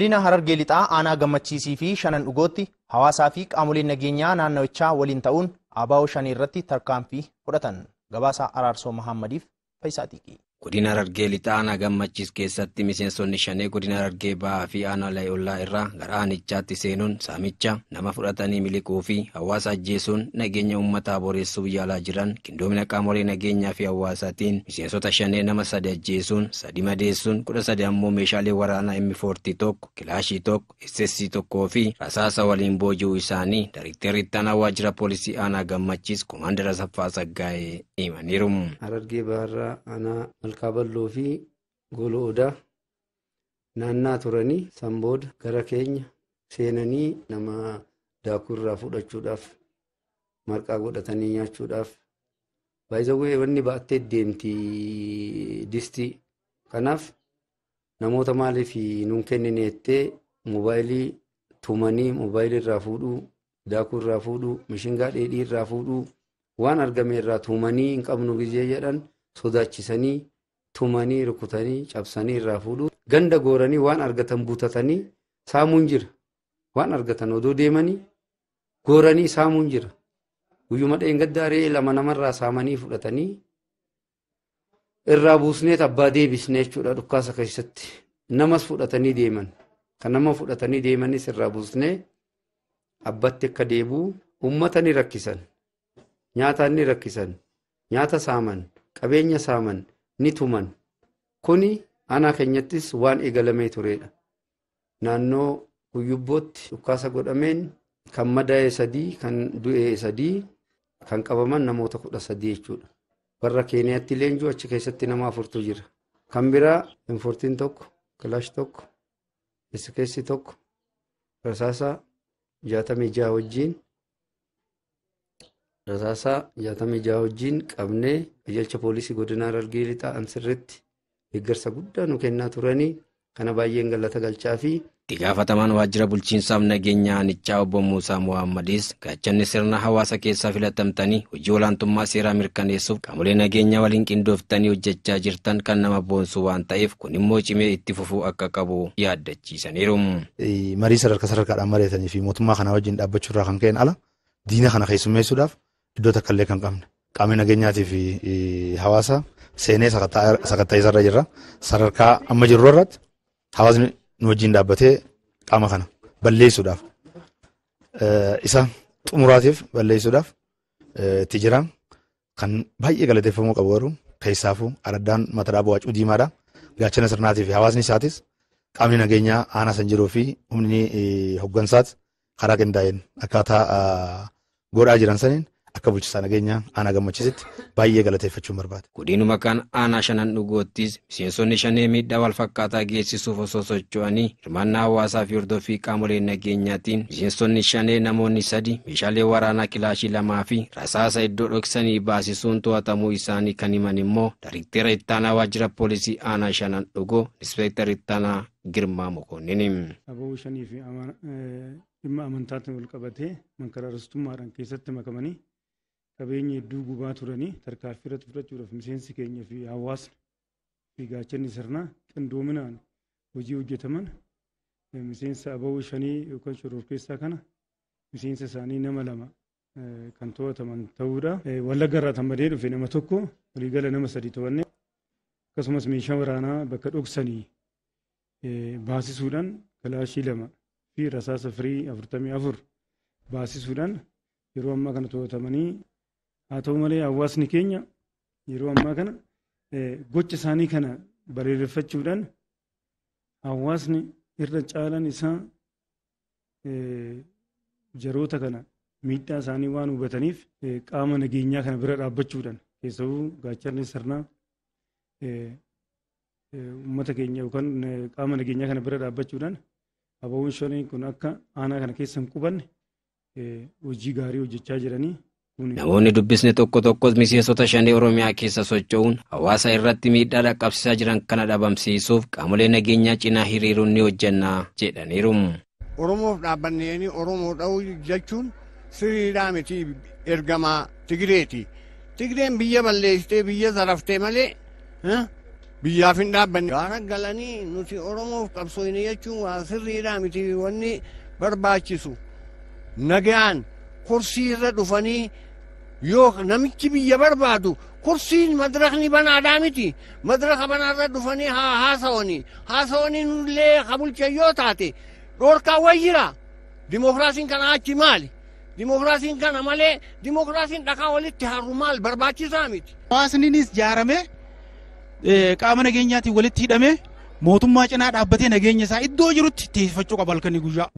Godina Harargee Lixaa aanaa Gammachiisii fi Shanan Dhugootti hawaasaa fi qaamoleen nageenyaa naannawichaa waliin ta'uun ABO Shanee irratti tarkaanfii fudhatan. Gabaasaa Araarsoo Mahammadiif Faayisaa Xiiqii. Godina Harargee Lixaa aanaa Gammachiis keessatti miseensonni Shanee godina Harargee Bahaa fi aanaa Ollaa irraa gara aanichaatti seenuun saamicha nama fudhatanii miliquu fi hawaasa ajjeesuun nageenya uummataa boreessuuf yaalaa jiran qindoomina qaamolee nageenyaa fi hawaasaatiin miseensota Shanee nama 3 ajjeesuun 3 madeessuun 13 ammoo meeshaalee waraanaa M41 kilaashii 1 SSC 1 fi rasaasa waliin booji'uu isaanii Daayirektarri Itti Aanaa Waajjira Poolisii Aanaa Gammachiis Koomaandar Asaffaa Saggaa'ee himaniiru. Harargee Bahaarraa aanaa Malkaa fi Gooloo Odaa naannaa turanii san booda gara keenya seenanii nama daakuu irraa fudhachuudhaaf marqaa godhatanii nyaachuudhaaf baay'ee wanni baattee deemti distii. Kanaaf namoota maaliif nuun kennine jettee moobaayilii tumanii moobaayilii irraa fuudhuu, daakuu irraa fuudhuu, mishingaa dheedhii irraa fuudhuu waan argame irraa tumanii hin qabnu gizee jedhan sodaachisanii tumanii rukutanii cabsanii irraa fuudhuu ganda gooranii waan argatan butatanii saamuun jira. Waan argatan odoo deemanii gooranii saamuun jira. Guyyuma dheengaddaa re'ee 2 namarraa saamanii fudhatanii irraa buusnee abbaa deebisnee jechuudha dhukkaasa keessatti. Namas fudhatanii deeman. Kan nama fudhatanii deemanis irraa buusnee abbatti akka deebi'u uummata ni rakkisan. Nyaataan ni rakkisan. Nyaata saaman, qabeenya saaman ni tuman. Kuni aanaa keenyattis waan eegalamee turedha. Naannoo Guyyubbootti dhukkaasa godhameen kan madaa'e 3, kan du'e 3, kan qabaman namoota 13 jechuudha. Warra Keeniyaatti leenjuu achi keessatti nama 4tu jira. Kan biraa M14 1, kilaash 1, SKS 1, rasaasa 66 wajjin rasaasa 66 wajjin qabnee qajeelcha poolisii godina Harargee Lixaa ansirritti deeggarsa guddaa nu kennaa turanii kana baay'een galata galchaa fi Itti gaafatamaan waajjira bulchiinsaaf nageenya aanichaa obbo Muusaa Muhammadis gaachanni sirna hawaasa keessaa filatamtanii hojii olaantummaa seeraa mirkaneessuuf qaamolee nageenyaa waliin qindooftanii hojjechaa jirtan kan nama boonsu waan ta'eef kun immoo cimee itti fufuu akka qabu yaaddachiisaniiru. Marii sadarkaa sadarkaadhaan mari'atanii fi mootummaa kanaa wajjin dhaabbachuu irraa kan ka'een ala diina kana keessummeessuudhaaf iddoo takka illee kan qabne qaamni nageenyaatii fi hawaasa seenee sakatta'isarra jirra. Sadarkaa amma jirru irratti hawaasni nu wajjin dhaabbatee qaama kana balleessuudhaaf isa xumuraatiif balleessuudhaaf itti jira. Kan baay'ee galateeffamuu qabu garuu keessaafuu araddaan mata dhaabuu Waacuu Diimaadha. Gaachana sirnaatii fi hawaasni isaatis qaamni nageenyaa aanaa san jiruu fi humni hoggansaas karaa qindaa'een akkaataa godhaa jiran saniin akka bulchiinsa nageenyaa aanaa Gammachiisitti baay'ee galateeffachuun barbaada. Godinuma kan aanaa Shanan Dhugoottis miseensonni Shanee miidhaa wal fakkaataa geessisuuf osoo socho'anii hirmaannaa hawaasaa fi hordoffii qaamolee nageenyaatiin miseensonni Shanee namoonni 3 meeshaalee waraanaa kilaashii 2 fi rasaasa iddoo dhoksanii baasisuun to'atamuu isaanii kan himan immoo Daayirektara Ittaanaa Waajjira Poolisii Aanaa Shanan Dhugoo Inspektar Ittaanaa Girmaa Mokonnin. Aboo Shanii fi dhimma amantaatiin wal qabatee mankaraaressummaadhaan keessatti makamanii qabeenya hedduu gubaa turanii tarkaanfii irratti fudhachuudhaaf miseensi keenya fi hawaasni fi gaachanni sirnaa qindoominaan hojii hojjetaman miseensa aboo Shanii yookaan shororkeessaa kana miseensa isaanii nama 2 kan to'ataman ta'uudha. Wallagga irraa kan badee dhufe nama 1 waliigala nama 3 to'anne akkasumas meeshaa waraanaa bakka dhoksanii baasisuudhaan kilaashii 2 fi rasaasa firii 44 baasisuudhaan yeroo ammaa kana to'atamanii. Haa ta'u malee hawaasni keenya yeroo ammaa kana gocha isaanii kana balaaleffachuudhaan hawaasni irra caalaan isaa jaroota kana miidhaa isaanii waan hubataniif qaama nageenyaa kana bira dhaabbachuudhaan keessattuu gaachanni sirnaa uummata keenya yookaan qaama nageenyaa kana bira dhaabbachuudhaan abaawwan Shanee kun akka aanaa kana keessa hin qubanne hojii gaarii hojjechaa jiranii. Namoonni dubbisne tokko tokkos miseensota Shanee Oromiyaa keessa socho'uun hawaasa irratti miidhaa dhaqqabsiisaa jiran kana dhabamsiisuuf qaamolee nageenyaa cinaa hiriiruun ni hojjenna jedhaniiru. Oromoof dhaabbannee Oromoo dha'uu jechuun sirriidhaa miti ergamaa Tigireeti. Tigireen biyya balleessitee biyya zaraftee malee Biyyaaf hin dhaabbanne. Gaara galanii nuti Oromoof qabsoofne jechuun waa sirriidhaa miti wanni barbaachisu. Nagaan kursii irra dhufanii yoo namichi biyya barbaadu kursiin madirakni banaadhaa miti. Madiraka banaarra dhufanii haa haasawanii. Haasawanii nullee kabulcha yoo taate dhoorkaa wayyira. Dimookiraasiin kana achi maali? Dimookiraasiin kana malee dimookiraasiin dhakaa walitti haru maal barbaachisaa miti. Hawaasniinis ijaaramee qaama nageenyaatiin walitti hidhamee mootummaa cinaa dhaabbatee nageenya isaa iddoo jirutti tiksifachuu qaba halkanii guyyaa.